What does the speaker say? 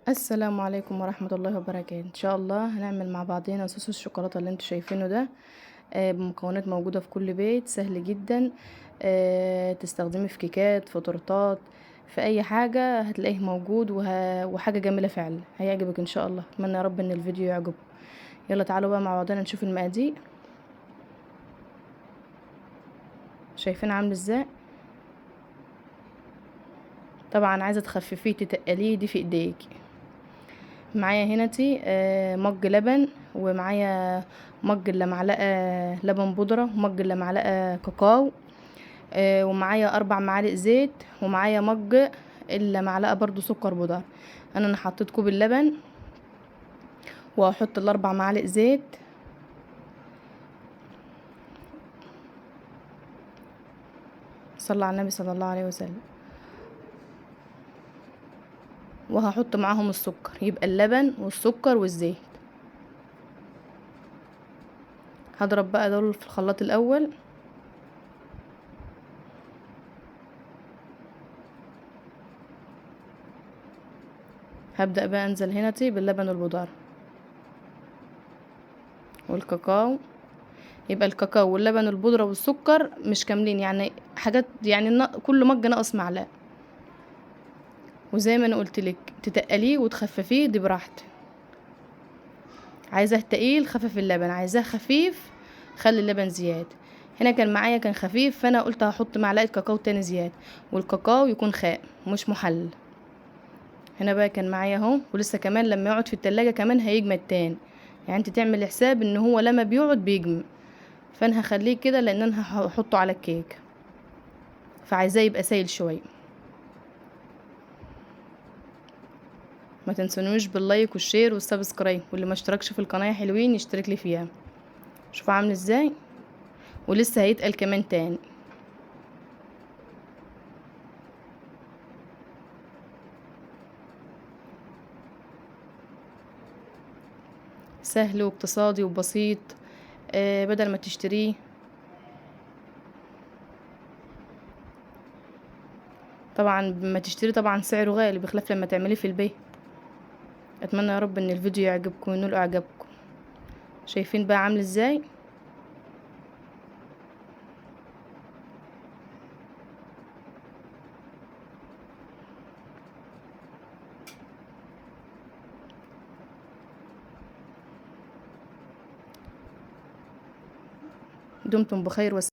السلام عليكم ورحمة الله وبركاته. ان شاء الله هنعمل مع بعضينا صوص الشوكولاتة اللي انتوا شايفينه ده، بمكونات موجودة في كل بيت، سهل جدا، تستخدميه في كيكات، في تورتات، في اي حاجة هتلاقيه موجود، وحاجة جميلة فعلا هيعجبك ان شاء الله. اتمنى يا رب ان الفيديو يعجبكم. يلا تعالوا بقى مع بعضنا نشوف المقادير. شايفين عامل ازاي؟ طبعا عايزة تخففيه تتقليه دي في ايديك. معايا هنا مج لبن، ومعايا مج الا معلقه لبن بودره، ومج الا معلقه كاكاو، ومعايا 4 معالق زيت، ومعايا مج الا معلقه برضو سكر بودره. انا حطيت كوب اللبن، وهحط ال4 معالق زيت، صلى على النبي صلى الله عليه وسلم، وهحط معاهم السكر. يبقى اللبن والسكر والزيت. هضرب بقى دول في الخلاط الاول. هبدأ بقى انزل هنا باللبن البودرة والكاكاو. يبقى الكاكاو واللبن البودرة والسكر مش كاملين، يعني حاجات، يعني كل مج ناقص معلقة. وزي ما انا قلت لك تتقليه وتخففيه دي براحتك. عايزاه تقيل خفف اللبن، عايزاه خفيف خلي اللبن زيادة. هنا كان معايا كان خفيف، فانا قلت هحط معلقه كاكاو تاني زيادة، والكاكاو يكون خام مش محلل. هنا بقى كان معايا اهو، ولسه كمان لما يقعد في التلاجة كمان هيجمد تاني، يعني انت تعمل حساب ان هو لما بيقعد بيجمد. فانا هخليه كده لان انا هحطه على الكيك، فعايزاه يبقى سايل شوية. ما تنسونوش بال like وال share وال subscribe، واللي ما اشتركش في القناة يا حلوين يشترك لي فيها. شوفوا عامل ازاي، ولسه هيتقل كمان تاني. سهل واقتصادي وبسيط، بدل ما تشتريه. طبعا ما تشتري طبعا سعره غالي، بخلاف لما تعمليه في البيت. اتمنى يا رب ان الفيديو يعجبكم وينول اعجابكم. شايفين بقى عامل ازاي؟ دمتم بخير والسلام.